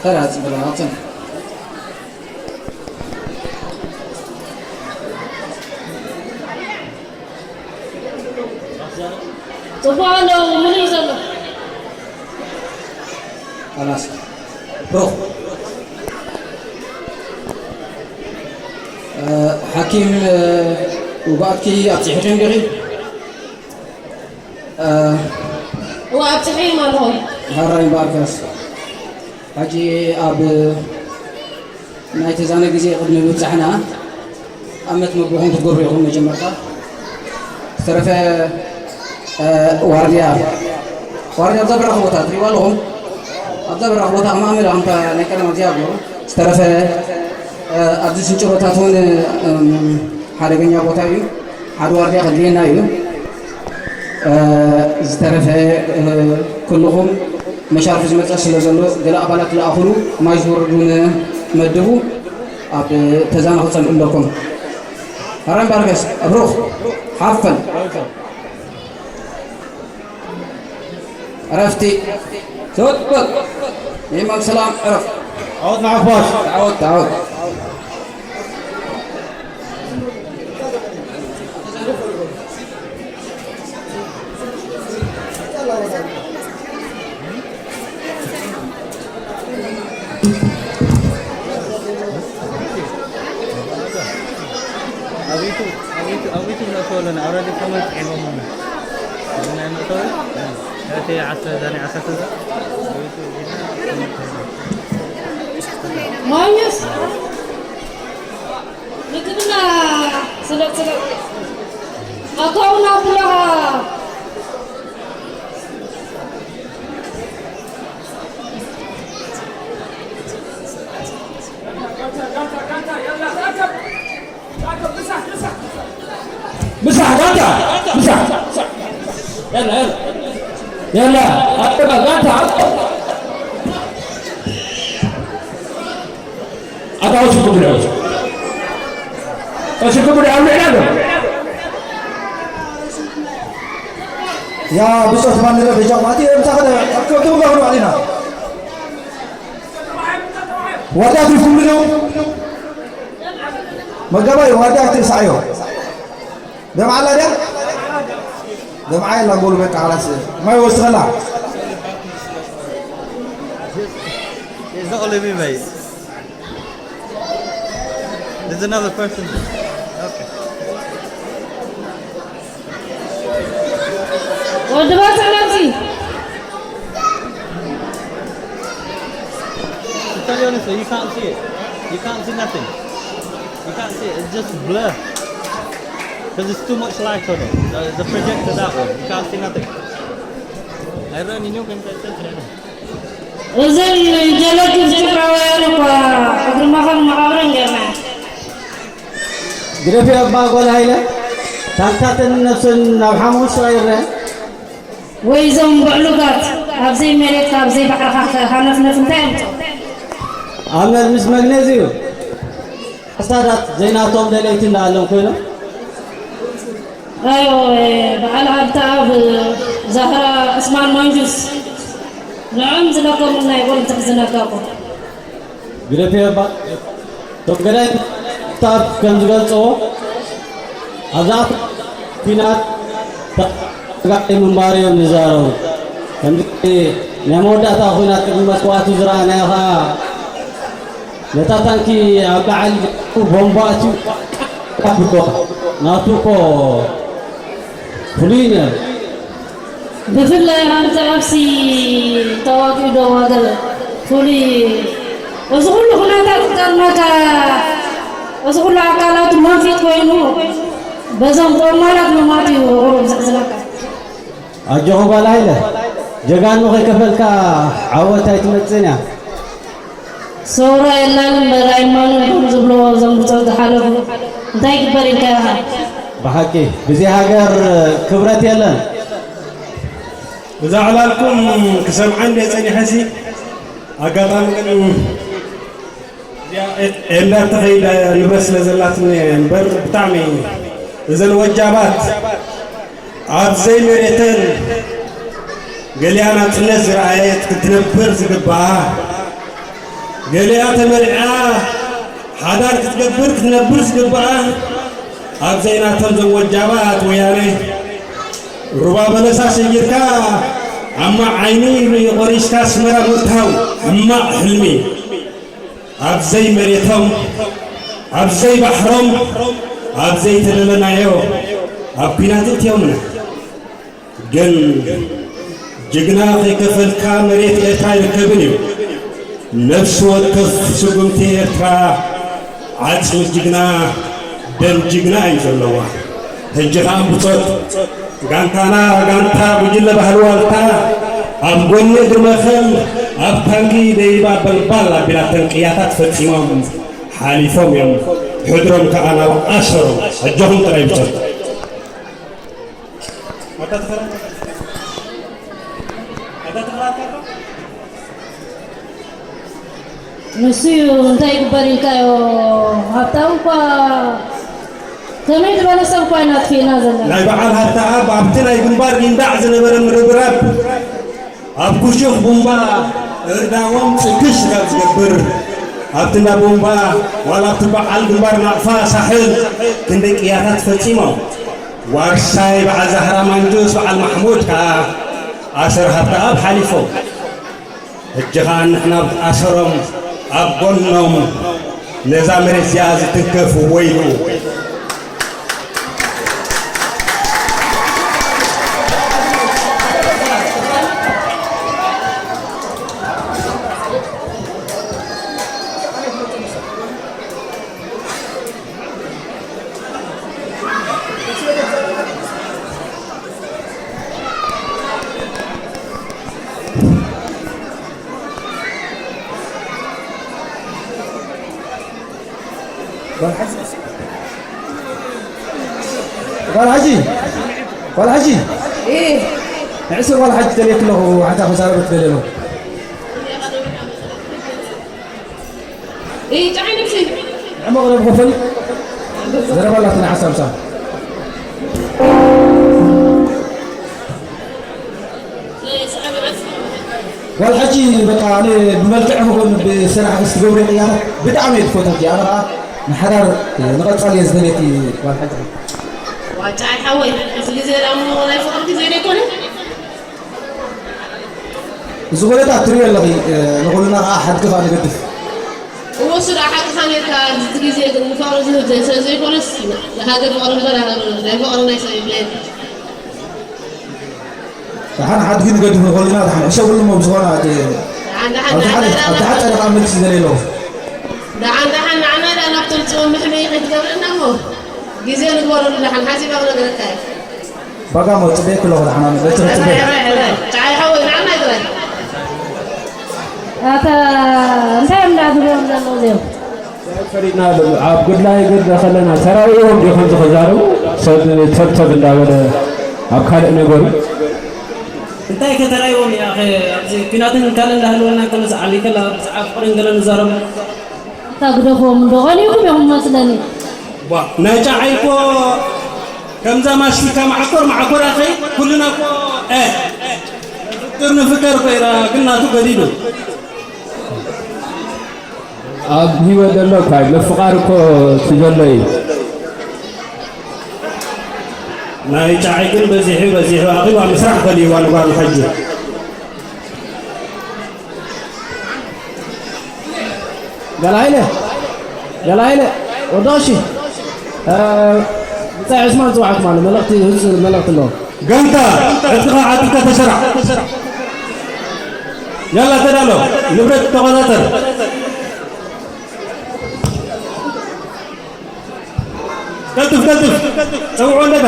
ተራ ጽንብላ ኣጽንሕ። ጽቡቕ ኣለዉ፣ ምሉእ እዩ ዘሎ። خلاص روح ሓኪም ውግኣትኪ ኣብፂሕክን ዲኺ? እዋ ኣብፅሐዮም ኣለኹ። ሃራይ ባርከስ ሕጂ ኣብ ናይ ተዛነ ግዜ ቅድሚ ምብፃሕና ኣመት መቦኹም ክትገብሩ ኢኹም መጀመርታ ዝተረፈ ዋርድያ ዋርድያ ኣብዛ በራኽ ቦታ ትሪእዋ ኣለኹም ኣብዛ በራኽ ቦታ ከማመድ ኣምታ ናይ ቀደም ኣብዚኣ ኣለኹ ዝተረፈ ኣብዚ ስንጭሮታት እውን ሓደገኛ ቦታ እዩ ሓደ ዋርድያ ከድልየና እዩ ዝተረፈ ኩልኹም መሻርፍ ዝመፀ ስለ ዘሎ ገለ ኣባላት ዝለኣኹሉ ማይ ዝወርዱን መድቡ ኣብ ተዛና ክፀንሑ ኣለኩም። ኣረን ባርከስ ኣብሩኽ ሓፈን ዕረፍቲ ሰወጥበት የማም ሰላም ዕረፍ ዓወት ንዓፋሽ ዓወት ዓወት ኣብ ዩቱብ ኣብ ዩቱብ ኣብ ዩቱብ ነእትዎ ኣለና። ኣውረዲ ኮመንት ሒቦም እዚ ናይ መእተዊ እቲ ዓሰርተ ዛኒ ዓሰርተ ዛ ኣብ ዩቱብ ሒዝና ኮመንት ሒቦም። ማግኘት ምግብና ስለጥ ስለጥ ኣካውና ብለኻ ምሳሕ ጋንታ ምሳሕ ያላ ያላ ያላ ኣጠቃ ጋንታ ኣጠቃ ኣታው ሽኩ ብለው ሽኩ ብለው ይላሉ ያ ብጾት ማንረ በጃማቲ እምታ ከደ ከብቱ ጋር ነው አሊና ወዳት ይኩሉ ነው መጋባይ ወዳት ትሳዮ ደምዓ ኣላ ድያ ደምዓ የላ ጎሉ በቃ خلاص ማይ ወስኸላ It's not only me, mate. There's another person. Okay. ወዲ ባጽዕ ነብሲ To tell you honestly, you can't see it. You can't see nothing. You can't see it. It's just blur. Because there's too much light on it. Uh, the projector, that one. You can't see nothing. I run in your conversation. እዘን ጀለግብ ጭፍራውያን እኳ እግሪ መኸር መቓብረን ጌርና ግደፊ ኣባ ጓል ሃይለ ታንክታተን ነብሰን ናብ ሓሙስ ይረ ወይ እዞም ብዕሉጋት ኣብዘይ መሬትካ ኣብዘይ ባሕርኻ ሃነፍነፍ እንታይ ኣምፅኦ ኣመል ምስ መግነዝ እዩ ሓሳዳት ዘይናቶም ደለይቲ እንዳኣሎም ኮይኖም ኣዮ በዓል ሃብተኣብ ዛህራ ዑስማን ማንጁስ ንዖም ዝለከሙልና ይጎል ትሕዝነካ እኮ ግደፊ እባ እቶም ገዳይ ክታብ ከም ዝገልፅዎ ኣብዛ ኩናት ተጋጣይ ምንባሩ እዮም ዝዛረቡ ከምዚ ናይ መወዳእታ ኩናት ቅድሚ መስዋእቱ ዝረኣናዮ ከዓ ነታ ታንኪ ኣብ በዓል ቦምባ ኣትዩ ናቱ እኮ ፍሉይ ነይሩ ብፍላይ ሃምቲ ዓብሲ ተዋጊኡ ዶ ዋገል ፍሉይ እዚ ኩሉ ኩነታት ክጠቕመካ እዚ ኩሉ ኣካላቱ መንፊት ኮይኑ በዞም ቆማላት ምማት እዩ ቁሩብ ዘሕዝነካ። ኣጆኹ ጓል ሃይለ ጀጋኑ ከይከፈልካ ዓወት ኣይትመጽእን እያ። ሰውራ የላን እምበር ኣይማኑን ከም ዝብሎ እዞም ብጾት ዝሓለፉ እንታይ ይግበር ኢልካ ኢኻ። ብሓቂ ብዚ ሃገር ክብረት የለን። እዛ ዕላልኩም ክሰምዓ እንደ ጸኒሐሲ ኣጋጣሚ ግን እዚኣ ኤንዳ ተኸይዳ ንብረት ስለ ዘላትኒ እምበር ብጣዕሚ እዘን ወጃባት ኣብ ዘይመሬተን ገሊኣ ናጽነት ዝረኣየት ክትነብር ዝግባኣ ገሊኣ ተመርዕያ ሓዳር ክትገብር ክትነብር ዝግብኣ ኣብ ዘይናቶም ዘወጃባት ወያነ ሩባ በለሳ ሰጊርካ ዓማ ዓይኒ ቆሪስካ ኣስመራ ምእታው ሕማቕ ሕልሚ። ኣብ ዘይመሬቶም ኣብ ዘይባሕሮም ኣብ ዘይተደለናዮ ኣብ ኲናት እትዮምና። ግን ጅግና ከይከፈልካ መሬት ኤርትራ ኣይርከብን እዩ። ነፍሲ ወከፍ ስጉምቲ ኤርትራ ዓጽሚ ጅግና ደም ጅግና እዩ ዘለዋ። ሕጂ ኸኣ ብጾት ጋንታና ጋንታ ጉጅለ ባህሊ ዋልታ ኣብ ጎኒ እግሪ መኸል ኣብ ታንኪ ደይባ በልባል ኣቢላተን ቅያታት ፈጺሞም ሓሊፎም እዮም። ሕድሮም ከኣ ናብ ኣሰሮም። ኣጆኹም ጥራይ ብጾት። ንሱ እዩ እንታይ ይግበር ኢልካዮ? ሃብታም እኳ ከመይ ዝበለ ሰብ እኳ ኢና ኣጥፊእና ዘለና። ናይ በዓል ሃብተኣብ ኣብቲ ናይ ግንባር ይንዳዕ ዝነበረ ምርብራብ ኣብ ኩሹፍ ቡምባ እርዳዎም ጽግሽ ካብ ዝገብር ኣብቲ እንዳ ቡምባ ዋላ ኣብቲ በዓል ግንባር ናቕፋ ሳሕል ክንደይ ቅያታት ፈጺሞም። ዋርሳይ በዓል ዛህራ ማንጁስ በዓል ማሕሙድ ከኣ ኣሰር ሃብተኣብ ሓሊፎም። ሕጂ ኸኣ ንሕና ኣብ ኣሰሮም ኣብ ጎኖም ነዛ መሬት እዚኣ ዝትንከፍ ወይሉ። ጓል ሓጂ ጓል ሓጂ ንዕሲ ጓል ሓጂ ተልየክ ኣለኹ ሓንታ ክዛረበ ትደልየ ኣለኹ። ዕሙቕ ደም ክፈል ዘረባ ኣላትና ሓሳብ ምሳ ጓል ሓጂ በቃ ኣነ ብመልክዕ ክኹን ብስራሕ ዝትገብሩ ቅያታት ብጣዕሚ እየ ዝፈትወኪ። ኣነ ከዓ ንሓዳር ንቐፃል እየ ዝደልየኪ ጓል ሓጂ። ዋጫ ሓወይ እዚ ግዜ ዳሞ ናይ ፍቕሪ ግዜ ዘይኮነ እዚ ኩነታት ትሪኦ ኣለኺ፣ ንኹልና ከዓ ሓድጊ ከዓ ንገድፍ። እወ እሱ ደኣ ሓቅኻ ኔርካ፣ ኣብዚ ግዜ ግን ንፍቕሪ ዝህብ ዘይ-፣ ሰብ ዘይኮነስ ንሃገር ፍቕሪ እምበር ናይ ፍቕሪ ናይ ሰብ የብላይን። ደሓን ሓድጊ ንገድፍ ንኹልና፣ ደሓን ሕሰብሉ እሞ ብዝኾነ ኣቲ ደሓን ደሓን ኣብዚ ሓደ ደሓን ኣብዚ ሓደ ጸረኻ መልሲ ዝደልየ ኣለኹ። ደሓን ደሓን ንዓና ደኣ ናብቶም ጽምም መሕመዪ ከይትገብረና እሞ ግዜ ንግበረሉ ደሓን ሓሲበ ክነግረካ እየ። ባጋ ሞ ጽበየኪ ኣለኹ ደሓን በቲ ክጽበየኪ። ጸዓይ ሓወይ ንዓና ይግበረና። ኣታ እንታይ እዮም እንዳግብሮም ዘለዉ እዚኦም? ፈሪድና ኣለሉ ኣብ ጉድላይ ገድለ ከለና ተራእይዎም ድዩ ከምዚ ክዛረቡ ሰብ ተብተብ እንዳበለ ኣብ ካልእ ነገሩ እንታይ ከተራእይዎም እያ ኣብዚ ኲናትን ካልእ እንዳሃለወና ከሎ ዝዓብይ ከላ ብዛዕባ ፍቕርን ገለን ንዛረቡ ኣታ ግደፎም እንዶ ቀኒኹም ኢኹም መስለኒ። ቧ ናይ ጫዓይ እኮ ከምዛ ማስቲካ ማዕኮር ማዕኮር ኣኸይ ኩልና እኮ እ ፍቅር ንፍቀር ኮይና ግን ናቱ ገዲዱ ኣብ ህይወት ዘሎ እኳ እዩ ምፍቓር እኮ እቲ ዘሎ እዩ ናይ ጫዓይ ግን በዚሑ በዚሑ ኣኺሉ ኣብ ምስራሕ ፈሊዋ ንጓል ሓጂ ገላይለ ገላይለ ወዲ ቀሺ ብጻይ ዕስማን ጽዋዕት ማለት መልእኽቲ ህጹጽ መልእኽቲ ኣለዎ። ጋንታ ዕጥቕኻ ዓጢቕካ ተሰራዕ። ያላ ተዳሎ ንብረት ተቖጻጸር። ቀልጥፍ ቀልጥፍ ጸውዖ ኣለካ።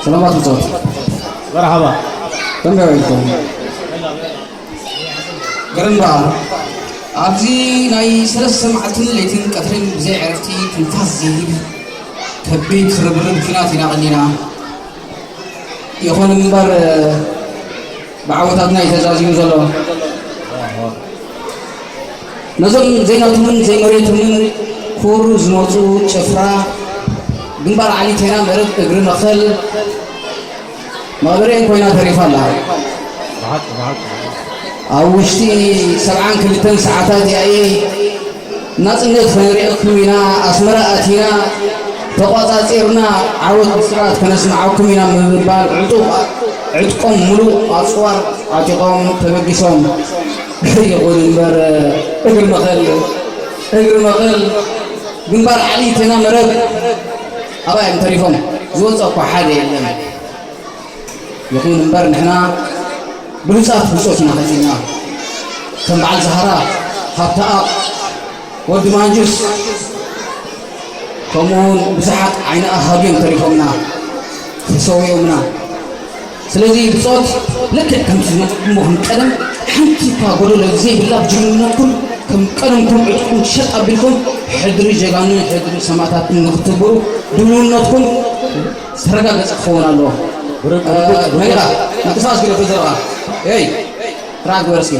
ሰላማት ብጾት መርሓባ ከመይ ውዒልኩም? ገርም ደኣ ኣብዚ ናይ ሰለስተ መዓልትን ለይትን ቀትርን ብዘይ ዕረፍቲ ትንፋስ ዘይህብ ከቢድ ርብርብ ኲናት ኢና ቀኒና። ይኹን እምበር ብዓወታትና እዩ ተዛዚሙ ዘሎ። ነዞም ዘይናቶምን ዘይመሬቶምን ቱር ዝመፁ ጭፍራ ግንባር ዓሊቴና መረብ እግሪ መኸል መቐበሪኤን ኮይና ተሪፋ ኣላ። ኣብ ውሽጢ ሰብዓን ክልተን ሰዓታት ያኢ ናፅነት ከነሪአኩም ኢና፣ ኣስመራ ኣቲና ተቋፃፂርና ዓወት ብስራት ከነስምዓኩም ኢና ብምባል ዕጡቕ ዕጥቆም ሙሉእ ኣፅዋር ዓጢቖም ተበጊሶም። ይኹን እምበር እግሪ መኸል እግሪ መኸል ግንባር ዓሊቴና መረብ ኣባይ እዮም ተሪፎም። ዝወፀ እኳ ሓደ የለን። ይኹን እምበር ንሕና ብሉፃት ብፆት ኢና ከፂና ከም በዓል ዛህራ ሃብተኣብ ወዲ ማንጁስ ከምኡውን ብዙሓት ዓይኒ ኣሃብዮም ተሪፎምና ተሰዊኦምና። ስለዚ ብፆት ልክዕ ከምቲ ዝነበርኩሞ ከም ቀደም ሓንቲ እኳ ጎደሎ ዘይብላ ብጅግንነትኩም ከም ቀደምኩም ዕጥቁም ሸጥ ኣቢልኩም ሕድሪ ጀጋኑ ሕድሪ ሰማእታትኩም ንክትብሩ ድልውነትኩም ዝተረጋገፀ ክኸውን ኣለዎ። መሊኻ ምንቅስቃስ ግደፍ ዘረባ ይ ራት ግበር እስኪ።